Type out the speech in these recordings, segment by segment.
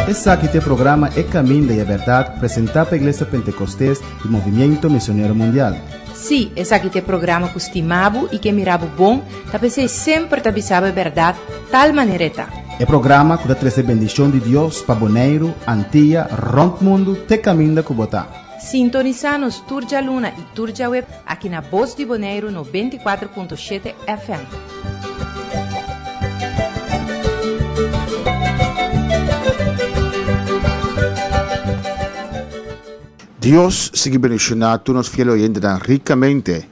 Esaki ta e programa E Caminda y e Berdad presenta pa Iglesia Pentecostes y Movimiento Misionero Mundial. Sí, esaki ta e programa ku stima bo i ke mira bo bon, ta p'esei semper ta bisa bo e bèrdat tal manera e ta. E programa ku ta trese bendishon di Dios pa Boneiru, Antia, rònt mundu te kaminda ku bo ta. Sintonisá nos tur djaluna i tur djaweb aki na Bos di Boneiru 94.7 FM. Dios sigui bendiciona tur nos fiel oyentenan ricamente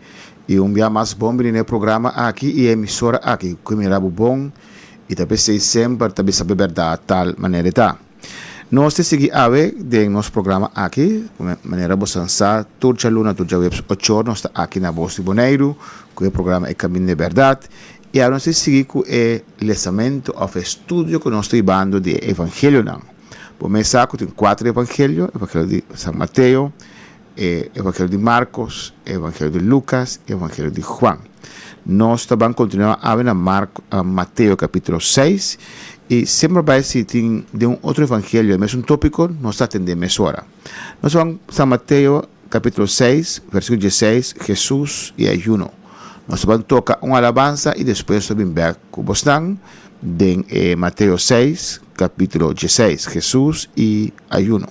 y un bia mas bon bini na e programa aki y e emisora aki cu mira bo bon y ta pesey semper ta bisa bo berdad tal manera e ta. Nos ta sigui awe den nos programa aki manera bo san sa tur djaluna tur djaweps ochor nos ta aki na Bos di Boneiru cu e programa E Camino di Berdad y awe nos ta sigui cu e lesamento of e estudio cu nos ta hibando di e evangelionan. Bo mes sa ku tin kuater evangelio, evangelio di San Mateo, e evangelio di Markos, e evangelio di Lukas, e evangelio di Juan. Nos ta ban kontinuá awe na Mark, Mateo kapítulo 6 i semper bai si tin den un otro evangelio e mesun tópiko, nos ta atendé mesora. Nos ban San Mateo kapítulo 6, versíkulo 16, Hesus i ayuno. Nos ta ban toka un alabansa i despues nos ta bin bèk ku bosnan den e Mateo 6, Capítulo 16, Jesús y ayuno.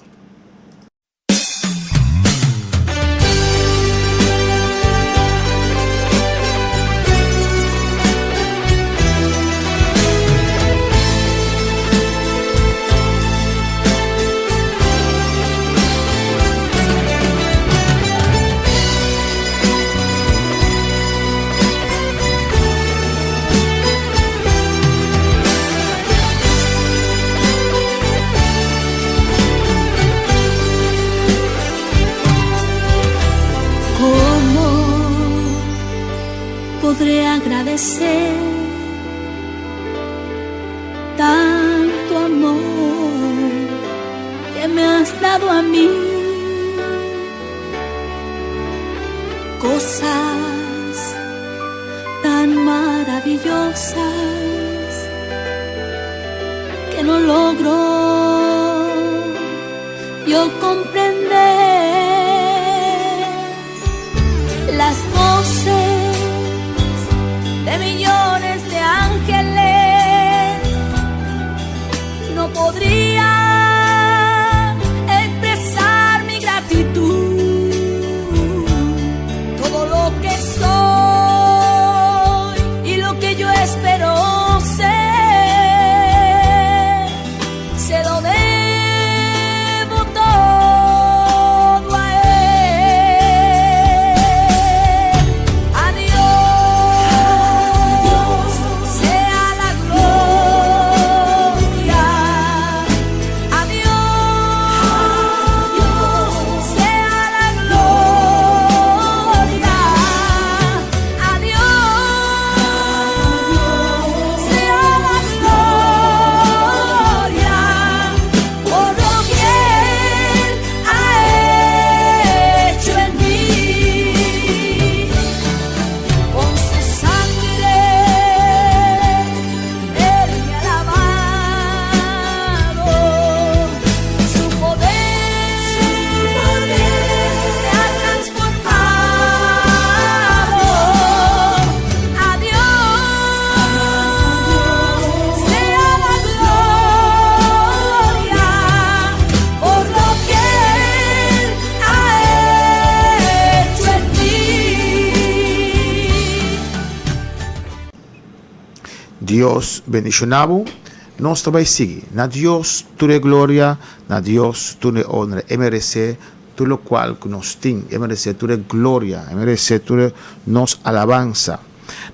¿Cómo podré agradecer tanto amor que me has dado a mí? Cosas tan maravillosas que no logro yo comprender. Las voces de millones de ángeles no podrían expresar mi gratitud. Todo lo que soy y lo que yo espero ser, se lo debo todo a Él. A Dios sea la gloria. A Dios sea la gloria. A Dios sea la gloria por lo que Él ha hecho en mí. Con su sangre Él me ha lavado, su poder me ha transformado. A Dios sea la gloria por lo que Él ha hecho en mí. Dios bendiciona bo. Nos ta bay sigui. Na Dios tur e gloria, na Dios tur e honra. E merece tur locual cu nos tin. E merece tur e gloria. E merece tur e nos alabansa.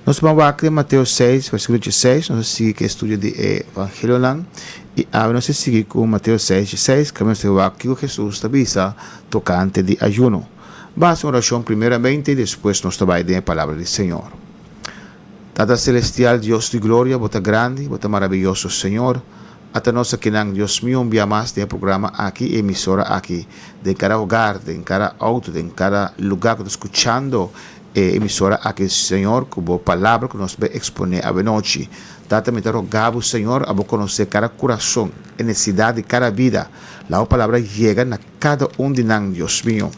Nos ta ban wak den Mateo 6, versiculo 16. Nos ta sigui cu e estudio di e evangelionan. Y awe nos ta sigui cu Mateo 6, 16. Caminda nos ta wak kico Jesus ta bisa tocante di ayuno. Ban haci un oracion primeramente y despues nos ta bay den e palabra di Señor. Tata Celestial, Dios di gloria, Bo ta grandi, Bo ta maraviyoso, Señor. Ata nos akinan, Dios mio, un bia mas den e programa aki y emisora aki, den cada hogar, den cada auto, den cada lugar cu ta scuchando E emisora aki, Señor, ku Bo Palabra ku nos bai eksponé awenochi. Tata, mi ta roga Bo, Señor, abo konosé kada kurason, e nesesidat di kada bida. Laga Bo Palabra yega na kada un di nan, Dios mio.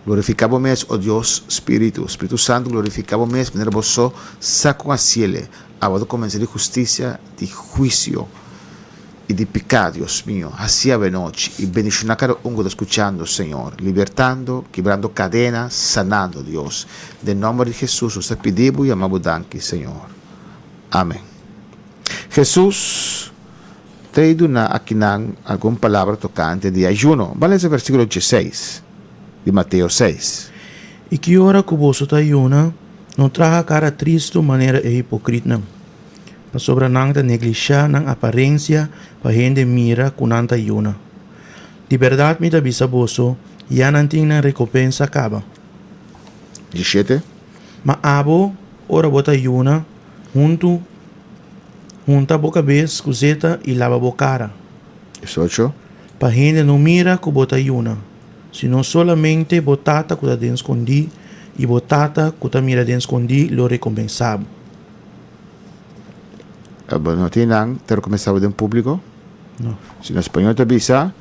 Glorifiká Bo mes, o Dios Spiritu. Spiritu Santu, glorifiká Bo mes manera Bo so sa kon hasiel. Abo ta komensé di hustisia, di huisio. I di piká, Dios mio, hasi awenochi i bendishoná kada un ku ta skuchando, Señor, libertando, kibrando kadena, sanando, Dios. Den nòmber di Hesus nos ta pidi bo i yama bo danki, Señor. Amen. Hesus ta i duna akinan algun palabra tokante di ayuno. Ban lesa versíkulo dieseis di Mateo seis. I ki ora ku boso ta yuna, no traha kara tristu manera e hipokritnan. Pasobra nan ta neglishá nan aparensia pa hende mira ku nan ta yuna. Di bèrdat mi ta bisa boso, ya nan tin nan rekompensa kaba. Dieshete. Ma abo, ora bo ta yuna, huntu hunta bo kabes ku zeta i laba bo kara. Diesocho. Pa hende no mira ku bo ta yuna, sino solamente bo Tata ku ta den skondí, i bo Tata ku ta mira den skondí lo rekompensá bo. Bo no tin nan ta recomensabo den publico? No. Si na español ta bisa,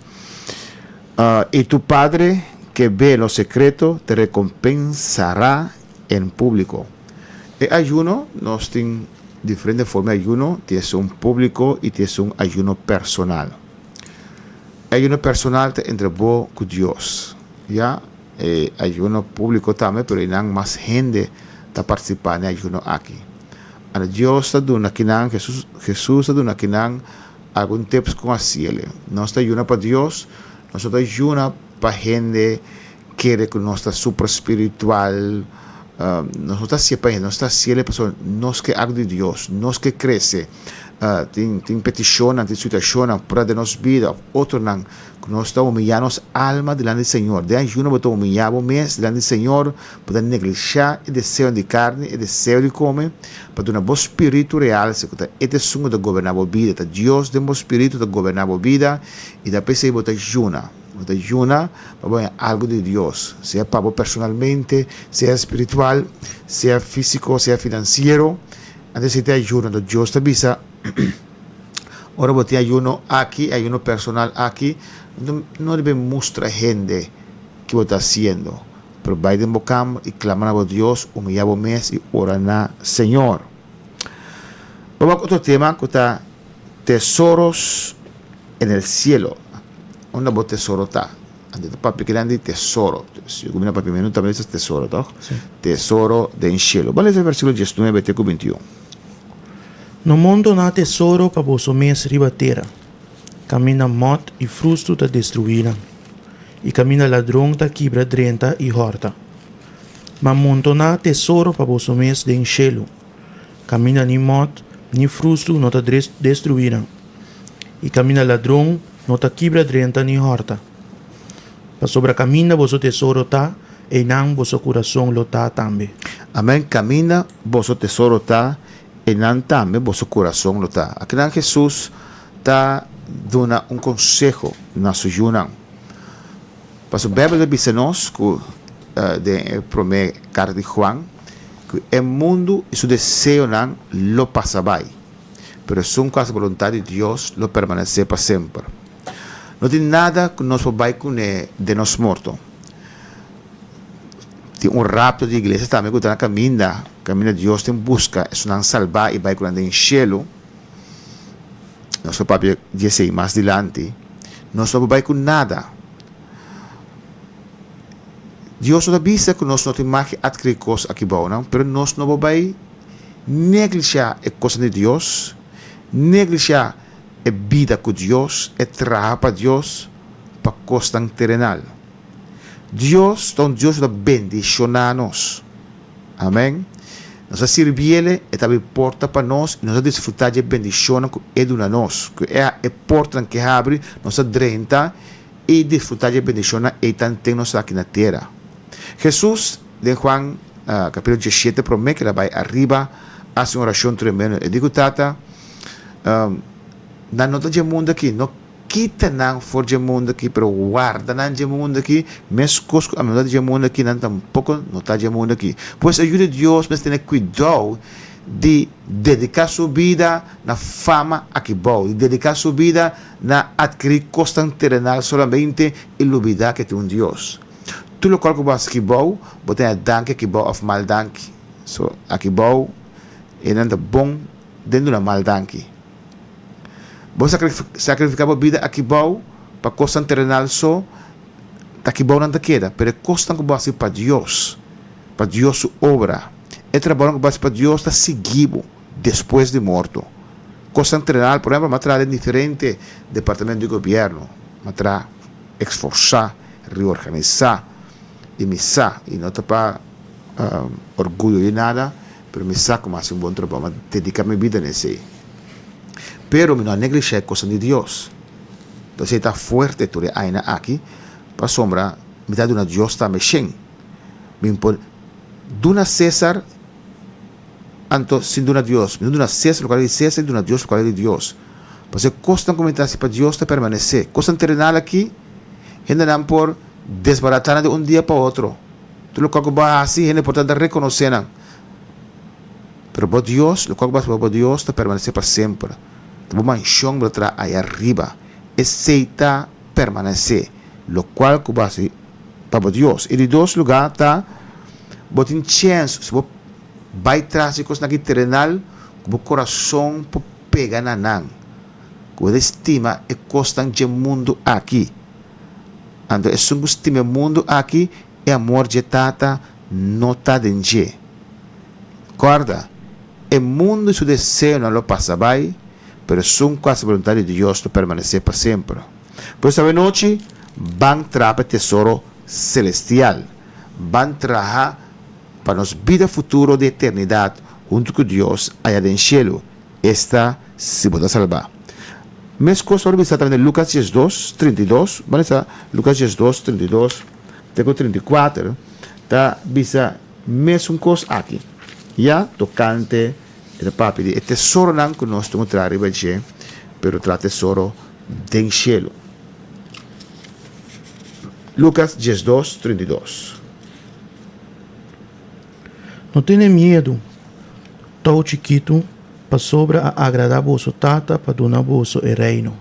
Y tu Padre que ve lo secreto te recompensará en publico. E ayuno, nos tin diferente forma di ayuno, tin esun publico y tin esun ayuno personal. E ayuno personal ta entre bo cu Dios, ya. E ayuno publico tambe, pero einan mas hende ta participa n'e ayuno aki. Anto Dios ta duna kinan, Jesus, Jesus ta duna kinan algun tips con haciele. Nos ta yuna pa Dios, nos no ta yuna pa hende kere cu nos ta super spiritual, nos no ta hacié pa hende, nos ta haciele pasobra nos ke algo di Dios, nos ke crece. Tin, tin peticionnan, tin situacionnan pura den nos bida of otronan Ku nos ta humiyá nos alma dilanti di Señor. Den ayuno bo ta humiyá bo mes dilanti di Señor, bo ta neglishá e deseonan di karni, e deseo di kome, pa duna bo spiritu realse ku ta e ta esun ku ta goberná bo bida. Ta Dios den bo spiritu ta goberná bo bida i ta p'esei bo ta yuna. Bo ta yuna pa bo haña algu di Dios, sea pa bo personalmente, sea spiritual, sea físiko, sea finansiero. Anto esei ta e ayuno. Anto Dios ta bisa. Ora bo tin ayuno aki, ayuno personal aki, no debe mustra hende ki bo ta hasiendo, pero bai den bo kamer i klama na bo Dios, humiyá bo mes i ora na Señor. Bo wak otro tema ku ta tesoros en el cielo. Unda bo tesoro ta? Anto ta papia kinan di tesoro. Si yo kuminsá papia menu tambe ta tesoro, tòg? Tesoro den cielo. Bo lesa versíkulo diesnuebe te ku bintiun. No montoná tesoro pa boso mes riba tera, kaminda mòt i frustu ta destruí nan, i kaminda ladron ta kibra drenta i hòrta. Ma montoná tesoro pa boso mes den shelu, kaminda ni mòt ni frustu no ta destruí nan, i kaminda ladron no ta kibra drenta ni hòrta. Pasobra kaminda boso tesoro ta, einan boso kurason lo ta tambe. Amèn, kaminda boso tesoro ta, einan tambe boso kurason lo ta. Akinan Hesus ta duna un konseho na su yunan. Pasobra Beibel ta bisa nos ku den e promé karta di Juan ku e mundu i su deseonan lo pasa bai, pero esun ku hasi boluntat di Dios lo permanesé pa semper. No tin nada ku nos por bai kuné den nos morto. Tin un rapto di iglesia tambe ku ta na kaminda, kaminda Dios tin buska esunnan salbá i bai ku nan den shelu. Nos lo papia di esei mas dilanti. Nos no por bai ku nada. Dios no ta bisa ku nos no tin mag di atkirí kos akibounan, pero nos no por bai neglishá e kosnan di Dios, neglishá e bida ku Dios, e traha pa Dios pa kosnan terenal. Dios ta un Dios ku ta bendishoná nos. Amèn. Nos ta sirbiel, e ta abri porta pa nos i nos ta disfrutá dje bendishonnan ku e duna nos. Ku e e portanan ku e habri, nos ta drenta i disfrutá dje bendishonnan ei tanten nos ta aki na tera. Hesus, den Juan kapítulo diesshete promé ku el a bai ariba, a hasi un orashon tremendo. E di ku Tata, Nan no ta dje mundu aki, no. kita nan for dje mundu aki, pero warda nan dje mundu aki, meskos ku ami no ta di dje mundu aki, nan tampoko no ta dje mundu aki. Pues e yu di Dios mester tene kuidou di dediká su bida na fama aki bou, di dediká su bida na atkirí kosnan terenal solamente i lubidá ku e tin un Dios. Tur lokual ku bo hasi aki bou, bo ta haña danki aki bou òf mal danki. So, aki bou e nan ta bon den duna mal danki. Bo sakrifiká bo bida aki bou pa kosnan terenal so, ta aki bou nan ta keda, pero e kosnan ku bo hasi pa Dios, pa Dios su obra, e trabounan ku bo hasi pa Dios ta sigui bo despues di morto. Kosnan terenal, por ehèmpel, mi a traha den diferente departamento di gobièrnu, mi a traha, esforsá, reorganisá, i mi sa, i no ta pa orguyo di nada, pero mi sa ku mi a hasi un bon trabou, mi a dediká mi bida na esei. Pero mi no a neglishá e kosnan di Dios. Entonces e ta fuerte tur e añanan aki, pasobra mi ta duna Dios tambe shen. Mi por duna Cesar anto sin duna Dios. Mi no duna Cesar lokual e di Cesar i duna Dios lokual e di Dios. Pasobra e kosnan ku mi ta hasi pa Dios ta permanesé. Kosnan terenal aki, hendenan por desbaratá nan di un dia pa otro. Tur lokual ku bo a hasi, hende por ta rekonosé nan. Pero bo Dios, lokual ku bo a hasi pa bo Dios ta permanesé pa semper. Ta bo manshon bo ta traha aya riba. Esei ta permanesé, lokual ku bo a hasi pa bo Dios. I di dos lugá ta, bo tin chèns, si bo bai tras di kosnan aki terenal, ku bo kurason por pega na nan, ku bo ta stima e kosnan dje mundu aki. Anto esun ku stima e mundu aki, e amor dje Tata no ta den dje. Kòrda, e mundu i su deseonan lo pasa bai, pero esun ku hasi boluntat di Dios lo permanesé pa semper. Por eso awenochi, ban traha pa e tesoro selestial. Ban traha pa nos bida futuro di eternidat huntu ku Dios aya den shelu, esta si bo ta salbá. Meskos ora bisa tambe den Lukas diesdos, 32, ban lesa Lukas diesdos, 32 te ku 34, ta bisa Mesun kos aki, ya tokante e ta papia di e tesoronan ku nos tin ku traha riba dje, pero traha tesoro den shelu. Lukas 12, 32. No tene miedu, tou chikitu, pasobra a agradá boso Tata pa duna boso e Reino.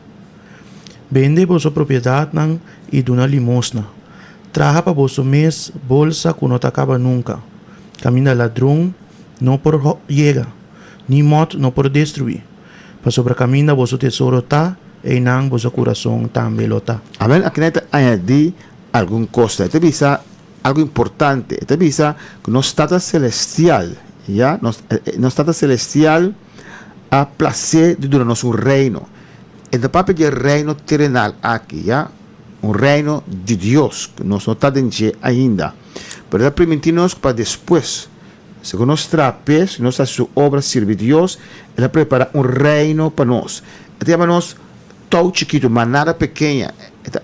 Bende boso propiedatnan i duna limosna. Traha pa boso mes bolsa ku no ta kaba nunka, kaminda ladron no por yega, ni mòt no por destruí. Pasobra kaminda boso tesoro ta, einan boso kurason tambe lo ta. Amen. Aki nan e ta añadí algun kos. E ta bisa algu importante. E ta bisa ku nos Tata Selestial, ya, nos, nos Tata Selestial a plasé di duna nos un reino. E ta papia di e reino terenal aki, ya. Un reino di Dios ku nos no ta den dje ainda, pero e ta primintí nos ku pa despues, segun nos traha p'e, si nos hasi su obra sirbi Dios, e ta prepará un reino pa nos. E ta yama nos tou chikitu, manada pekeña. E ta,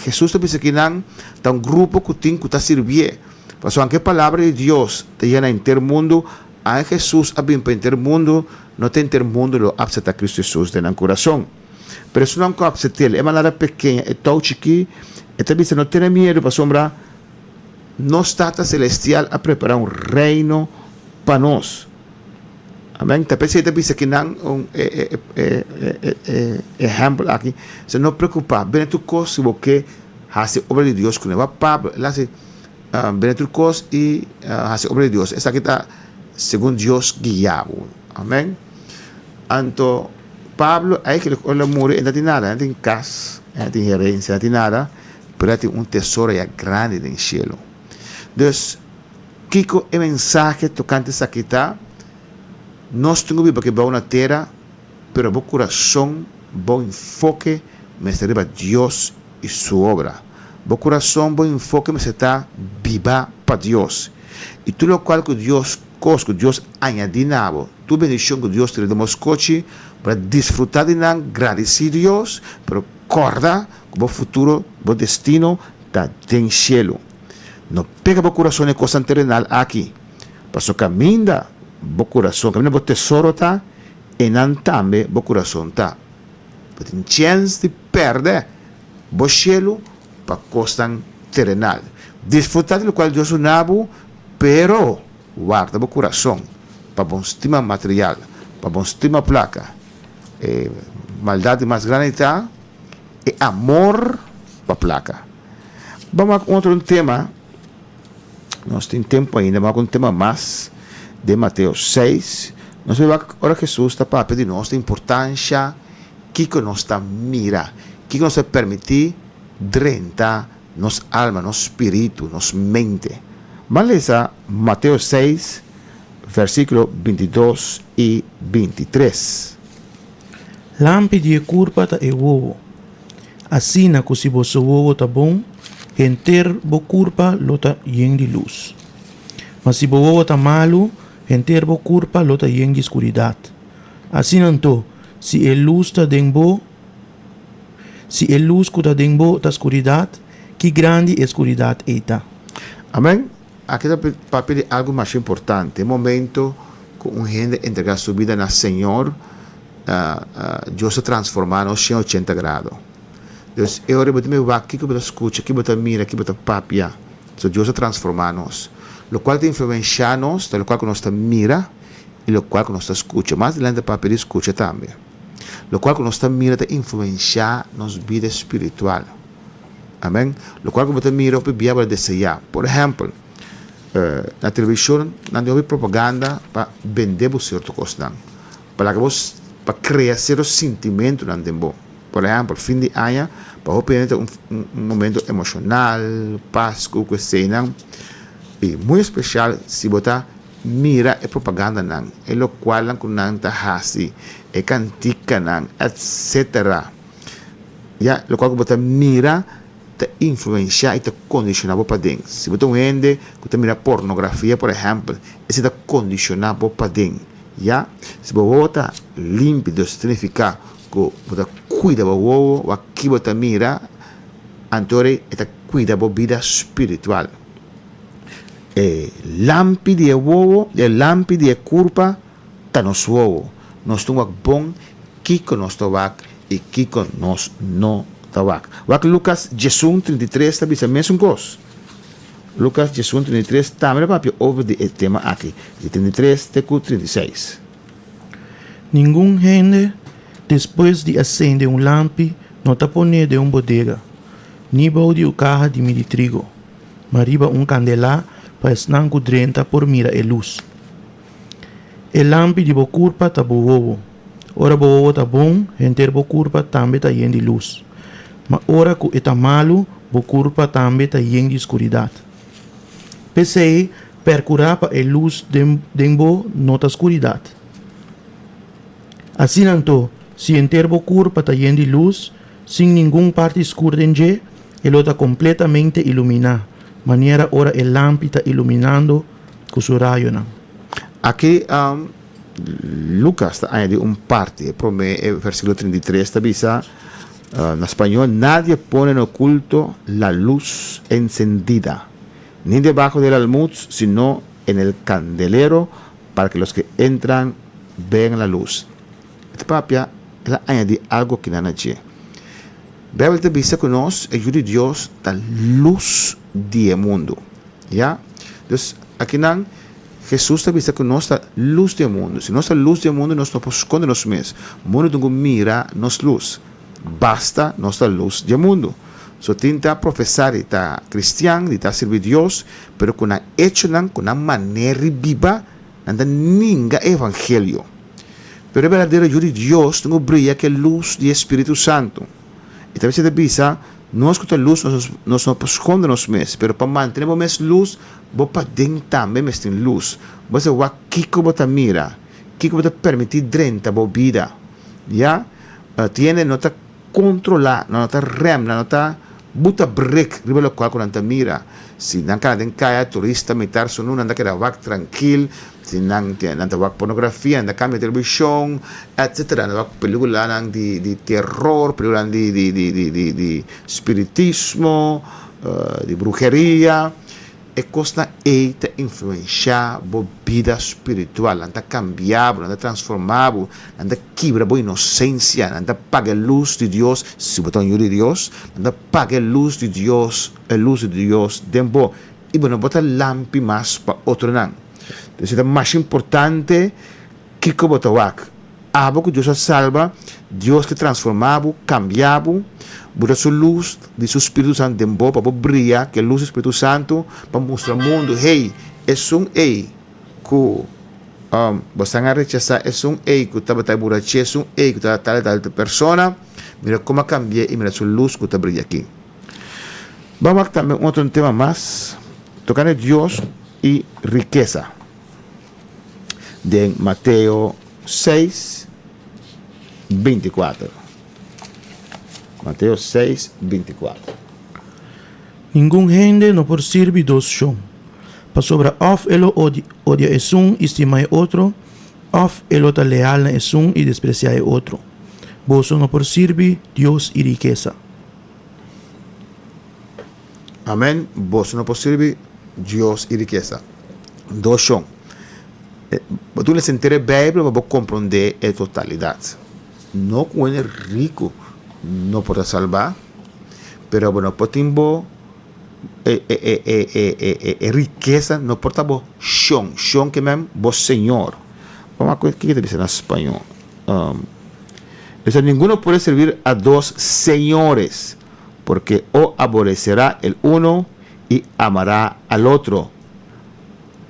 Hesus ta bisa ki nan ta un grupo ku tin ku ta sirbié. Pasobra anke e palabra di Dios ta yena henter mundu, anke Hesus a bin pa henter mundu, no ta henter mundu lo apseptá Kristu Hesus den nan kurason. Pero esunnan ku apsetel e manada pekeña, e tou chikí, e ta bisa, No tene miedu, pasobra nos Tata Selestial a prepará un reino pa nos. Amèn. Ta p'esei e ta bisa kinan un ehèmpel aki, Sa no preokupá, bende tur kos si bo ke hasi obra di Dios kuné. Wak Pablo, el hasi bende tur kos i hasi obra di Dios. Esaki ta segun Dios guia bo. Amèn. Anto Pablo eigenlijk ora el a muri e no tin nada, e no tin kas, e no tin herensia, e no tin nada, pero e tin un tesoro ya grandi den shelu. Dus, kiko e mensahe tokante esaki ta? Nos tin ku biba aki bou na tera, pero bo kurason, bo enfoke mester riba Dios i su obra. Bo kurason, bo enfoke mester ta biba pa Dios. I tur lokual ku Dios Kos ku Dios añadí na bo. Tur bendishon ku Dios tene den bo skochi, bo ta disfrutá di nan, gradisí Dios, pero kòrda ku bo futuro, bo destino ta den shelu. No pega bo kurason na e kosnan terenal aki, pasobra kaminda bo kurason, kaminda bo tesoro ta, einan tambe bo kurason ta. Bo tin chèns di. pèrdè bo shelu pa kosnan terenal. Disfrutá di lokual Dios duna bo, pero warda bo kurason pa bon stima material, pa bon stima plaka. E maldat di mas grandi ta e amor pa plaka. Ban wak un otro tema, nos tin tempu ainda, ban wak un tema mas den Mateo seis. Nos bai wak ora Hesus ta papia di nos, di importansha kiko nos ta mira, kiko nos ta permití drenta nos alma, nos spiritu, nos mente. Ban lesa Mateo seis, versíkulo bintidos i bintitres. Lampi di e kurpa ta e wowo. Asina ku si boso wowo ta bon, henter bo kurpa lo ta yen di lus. Ma si bo wowo ta malu, henter bo kurpa lo ta yen di skuridat. Asina anto, si e lus ta den bo, si e lus ku ta den bo ta skuridat, ki grandi e skuridat ei ta! Amen. Aki ta papia di algu masha importante. E momento ku un hende entregá su bida na Señor, Dios ta transformá nos shen ochenta grado. Dus e ora bo ta wak kiko bo ta skucha, kiko bo ta mira, kiko bo ta papia. So Dios ta transformá nos. Lokual ta influenshá nos ta lokual ku nos ta mira i lokual ku nos ta skucha. Mas adelante ta papia di skucha tambe. Lokual ku nos ta mira ta influenshá nos bida spiritual. Amen. Lokual ku bo ta mira hopi bia bo ta deseá. Por ehèmpel, na televishon nan tin hopi propaganda pa bende bo sierto kosnan, pa laga bo, pa krea sierto sintimentunan den bo. Por ehèmpel, fin di aña pa hopi hende ta un momento emoshonal, Pasku ku eseinan. I muy espeshal si bo ta mira e propagandanan, e lokualnan ku nan ta hasi, e kantikanan, etsetera. Ya, lokual ku bo ta mira ta influenshá i ta kondishoná bo paden. Si bo ta un hende ku ta mira pornografia, por ehèmpel, esei ta kondishoná bo paden. Ya, si bo wowo ta limpi, dus ta nifiká ku bo ta kuida bo wowo, wak ki bo ta mira, anto e ta kuida bo bida spiritual. E lampi di e wowo, e lampi di e kurpa ta nos wowo. Nos tin wak bon kiko nos ta wak i kiko nos no ta wak. Wak Lukas diesun trinta i tres ta bisa mesun kos. Lukas diesun trinta i tres tambe ta papia over di e tema aki, di trinta i tres te ku trinta i seis. Ningun hende, despues di a sende un lampi, no ta pon'é den un bodega, ni bou di un kaha di midi trigo, ma riba un kandelá pa esnan ku drenta por mira e lus. E lampi di bo kurpa ta bo wowo. Ora bo wowo ta bon, henter bo kurpa tambe ta yen di lus. Ma ora ku e ta malu, bo kurpa tambe ta yen di skuridat. P'esei, pèrkurá pa e lus den den bo no ta skuridat. Asina anto, si henter bo kurpa ta yen di lus, sin ningun parti skur den dje, e lo ta kompletamente iluminá, manera ora e lampi ta iluminando ku su rayonan. Aki Lucas ta añadi un parti, e promé e versíkulo trinta i tres ta bisa na spañol, Nadie pone en oculto la luz encendida, ni debajo del almud, sino en el candelero, para que los que entran vean la luz. E ta papia, el a añadi algu akinan na dje. Beibel ta bisa ku nos, e Yu di Dios, ta lus di e mundu. Ya. Dus, akinan, Hesus ta bisa ku nos ta lus di e mundu. Si nos ta lus di e mundu, nos no por skonde nos mes. Mundu tin ku mira nos lus. Basta nos ta lus di e mundu. So tin ta profesá di ta kristian, di ta sirbi Dios, pero ku nan echonan, ku nan manera di biba, nan ta ninga e evangelio. Pero e berdadero Yu di Dios tin ku bria ku e lus di e Spiritu Santu. I ta mester ta bisa, Nos ku ta lus, nos no por skonde nos mes, pero pa mantené bo mes lus, bo paden tambe mester tin lus. Bo mester wak kiko bo ta mira, kiko bo ta permití drenta bo bida. Ya, tin hende no ta kontrolá, nan no ta rèm, nan no ta buta brek riba lokual ku nan ta mira. Si nan kana den kaya, turista mitar sunú, nan ta keda wak trankil, Si nan nan ta wak pornografia, nan ta cambia television, etcetera, nan ta wak peliculanan di di terror, peliculanan di di di di di di spiritismo, di bruheria. E kosnan ei ta influenshá bo bida spiritual, nan ta kambia bo, nan ta transformá bo, nan ta kibra bo inosensia, nan ta paga e lus di Dios, si bo ta un yu di Dios, nan ta paga e lus di Dios, e lus di Dios den bo, i bo no por ta lampi mas pa otronan. Entonces ta masha importante kiko bo ta wak. Abo ku Dios a salba, Dios ke transformá bo, kambia bo, bo ta su lus di su Spiritu Santu den bo pa bo bria ku e lus di Spiritu Santu pa mustra mundu, hey, esun ei ku bosan a rechasá, esun ei ku tabata e buraché, esun ei ku tabata tal i tal persona, mira komo a kambi'é i mira su lus ku ta bria aki. Ban wak tambe un otro tema mas tokante Dios i rikesa. Den Mateo 6, 24. Mateo 6, 24. Ningun hende no por sirbi dos shon, pasobra òf e lo odia esun i stima e otro, òf e lo ta leal na esun i despresiá e otro. Boso no por sirbi Dios i rikesa. Amèn. Boso no por sirbi Dios i rikesa. Dos shon. Bo tin lesa henter e Beibel pa bo komprondé e totalidat. No ku hende riku no por ta salbá, pero bo no por tin bo e e e e e e e e rikesa no por ta bo shon. Shon ke men bo señor. Bo a kiko ta bisa na spañó? Bisa ninguno puede servir a dos señores, porque o aborecerá el uno y amará al otro,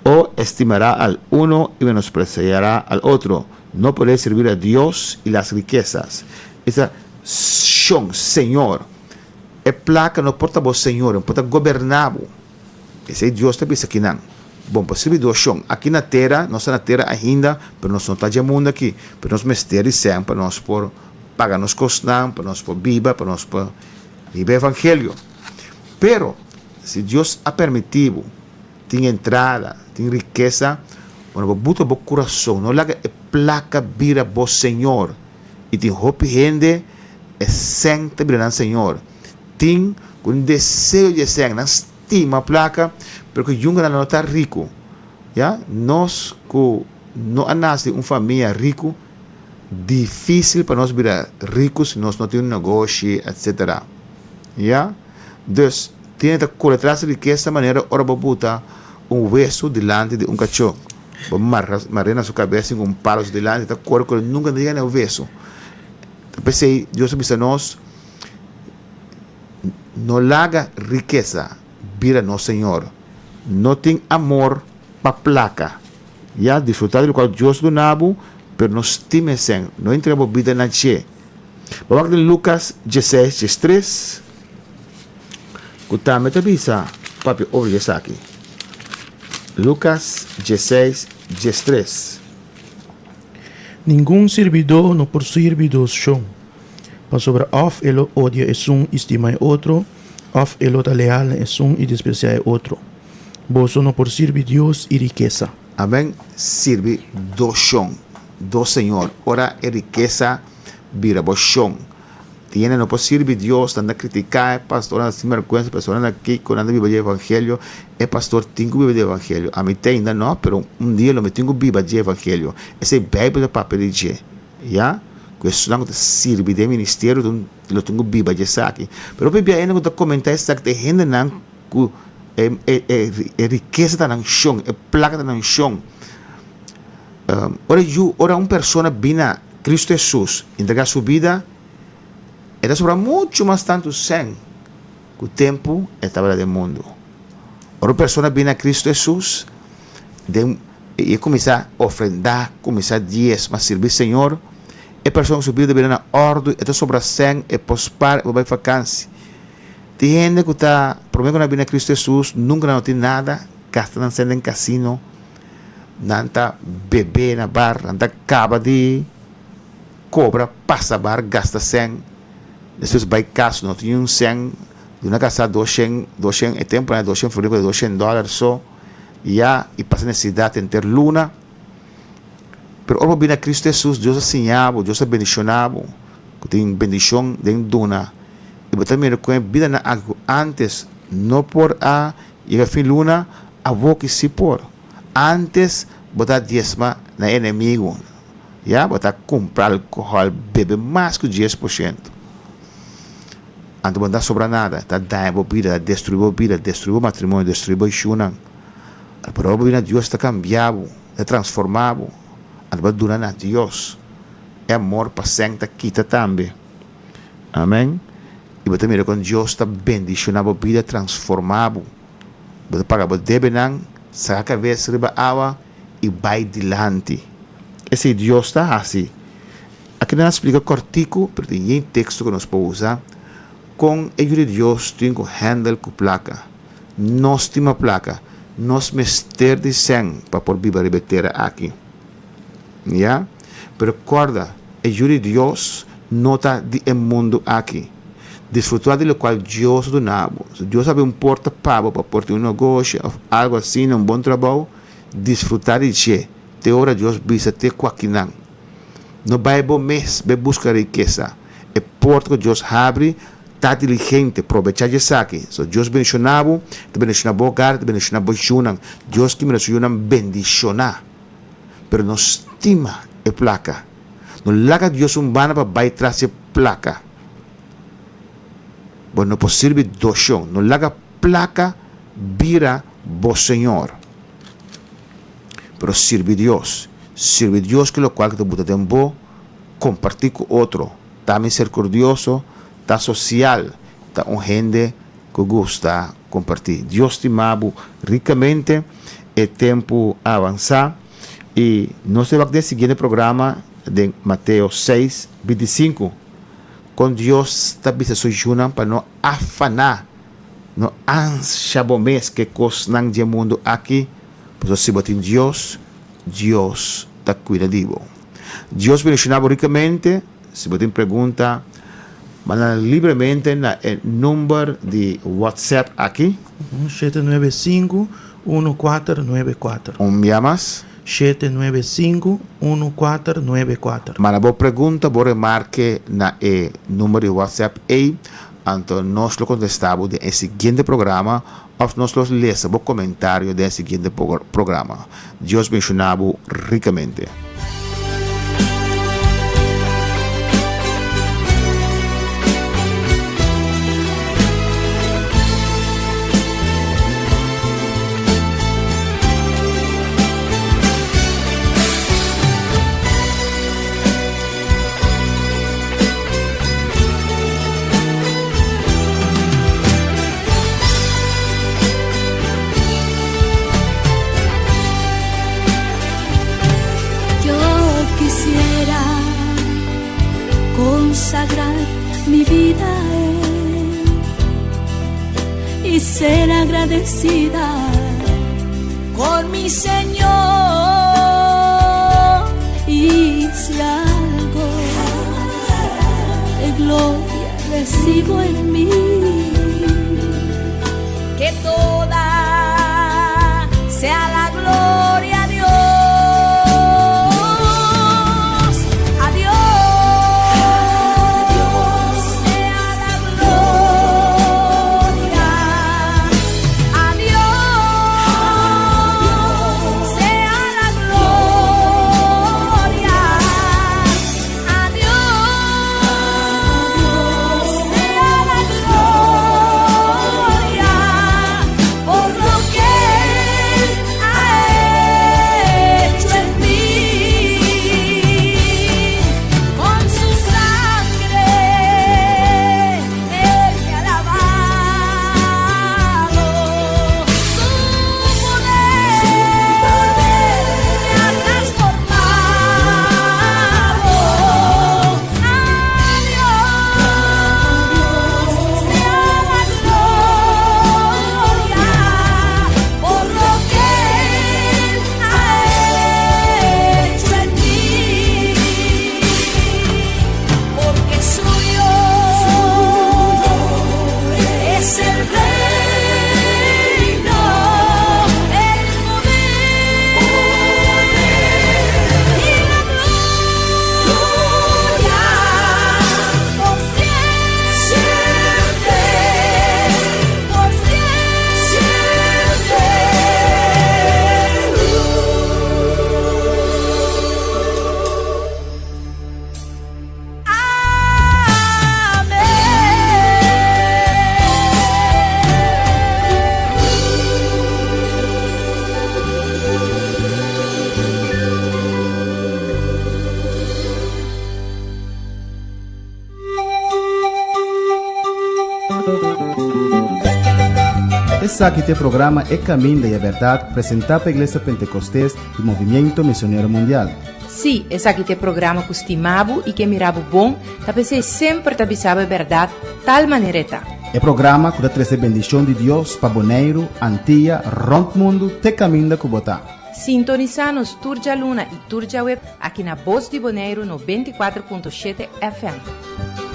o estimará al uno y menospreciará al otro. No podéis servir a Dios y las riquezas. Esa shon, señor. E placa no por ta bo señor, no por ta goberná bo. Esei Dios ta bisa kinan. Bon pa sirbi dos shon. Aki na tera, nos ta na tera ainda, pero nos no ta dje mundu aki. Pero nos mester di sèn pa nos por paga nos kosnan, pa nos por biba, pa nos por hiba e evangelio. Pero, si Dios a permití bo tin entrada, tin rikesa, bueno, bo buta bo kurason, no laga e plaka bira bo señor. I tin hopi hende e sèn ta bira nan señor. Tin ku un deseo di e sèn, nan stima plaka, pero ku yunga nan no ta riku. Ya, nos ku no a nase di un famia riku, difísil pa nos bira riku si nos no tin un negoshi, etsetera. Ya, dus tin ta kore tras di rikesa manera ora bo buta un wesu dilanti di un kachó, bo marra mar'é na su kabes sin ku un palo su dilanti, ta kore kore nunka no yega na e wesu. Ta p'esei Dios a bisa nos, No laga rikesa bira nos señor. No tin amor pa plaka. Ya, disfruta di lokual Dios duna bo, pero no stima esei. No entrega bo bida na dje. Bo wak den Lukas dieseis, diestres, ku tambe ta bisa papia over di esaki. Lukas dieseis, diestres. Ningun sirbidó no por sirbi dos shon, pasobra òf e lo odia esun i stima e otro, òf e lo ta leal na esun i despresiá e otro. Boso no por sirbi Dios i rikesa. Amen sirbi dos shon, dos señor, ora e rikesa bira bo shon. Tin hende no por sirbi Dios, nan ta critica e pastor, nan ta sin berguensa, pastor nan ta kico, nan ta biba di evangelio, e pastor tin cu biba di evangelio, ami te ainda no, pero un dia lo mi tin cu biba di evangelio, esey Bijbel ta papia di dje, ya, cu esunnan cu ta sirbi den ministerio lo tin cu biba di esaki, pero hopi bia hende cu ta comenta esaki ta e hendenan cu e e rikesa ta nan shon, e placa ta nan shon, ora yu, ora un persona bina Cristo Hesus entrega su bida, e ta sobra muchu mas tantu sèn ku tempu e tabata den mundu. Ora un persona bini na Cristo Hesus den i e kuminsá ofrendá, kuminsá diesma, sirbi Señor, e persona su bida ta bira na òrdu, e ta sobra sèn, e por spar, e por bai fakansi. Tin hende ku ta promé ku nan bini na Cristo Hesus nunka nan no tin nada, gasta nan sèn den kasino, Nan ta bebe na bar, nan ta kaba di kobra pasa bar gasta sèn, despues bai kas no tin un sèn, duna kasá doshen, doshen e tempunan doshen florin ku doshen dòler so ya i pasa nesesidat henter luna. Pero ora bo bini a Kristu Hesus Dios a siña bo, Dios a bendishoná bo ku tin bendishon den duna i bo ta mira ku e bidanan aki ku ántes no por a. Yega fin luna, awor ki si por. Antes bo ta diesma na enemigo, ya, bo ta kumpra alkohòl, bebe mas ku 10%. Anto bo no ta sobra nada, ta daña bo bida, ta destrui bo bida, destrui bo matrimonio, destrui bo yunan. Pero ora bo bini na Dios ta kambia bo, ta transforma bo. Anto bo ta duna na Dios. E amor pa sèn ta kita tambe. Amen. I bo ta mira kon Dios ta bendishoná bo bida, transformá bo. Bo ta paga bo debenan, saka kabes riba awa i bai dilanti. Esei Dios ta hasi. Aki nan a splika kòrtiku, pero tin yen teksto ku nos por usa, kon e yu di Dios tin ku hèndel ku plaka. No stima plaka. Nos mester di sèn pa por biba riba e tera aki. Ya. Pero kòrda, e yu di Dios no ta di e mundu aki. Disfrutá di lokual Dios a duna bo. Si Dios habri un porta pa bo pa por tin un negoshi òf algu asina, un bon trabou, disfrutá di dje te ora Dios bisa te ku akinan. No bai bo mes bai buska rikesa. E porta ku Dios habri, ta diligente, probechá di esaki. So Dios bendishoná bo, ta bendishoná bo hogar, ta bendishoná bo yunan. Dios ke mira su yunan bendishoná. Pero no stima e plaka. No laga Dios un banda pa bai tras e plaka. Bo no por sirbi dos shon. No laga plaka bira bo señor. Pero sirbi Dios. Sirbi Dios ku lokual ku ta buta den bo, kompartí ku otro. Ta miserikordioso, ta sosial, ta un hende ku gusta kompartí. Dios stima bo rikamente. E tempu a avansá i nos ta wak den e siguiente programa den Mateo seis, 25, kon Dios ta bisa su yunan pa no afaná, no ansha bo mes ku e kosnan di e mundu aki, pasobra si bo tin Dios, Dios ta kuida di bo. Dios bendishoná bo rikamente. Si bo tin pregunta, manda nan libremente na e number di WhatsApp aki. 795 1494. Un bia mas. 795 1494. Manda bo pregunta, bo remarke na e number di WhatsApp ei, anto nos lo kontestá bo den e siguiente programa òf nos lo lesa bo komentario den e siguiente programa. Dios benshoná bo rikamente. Yo quisiera consagrar mi vida a Él y ser agradecida con mi Señor. Y si algo de gloria recibo en mí, que toda sea la gloria a Dios. A Dios sea la gloria. A Dios sea la gloria. A Dios sea la gloria. Esaki ta e programa E Caminda y e Berdad, presenta pa Iglesia Pentecostes y Movimiento Misionero Mundial. Sí, esaki ta e programa ku stima bo i ke mira bo bon, ta p'esei semper ta bisa bo e bèrdat tal manera e ta. E programa ku ta trese bendishon di Dios pa Boneiru, Antia, rònt mundu te kaminda ku bo ta. Sintonisá nos tur djaluna i tur djaweps aki na Bos di Boneiru 94.7 FM.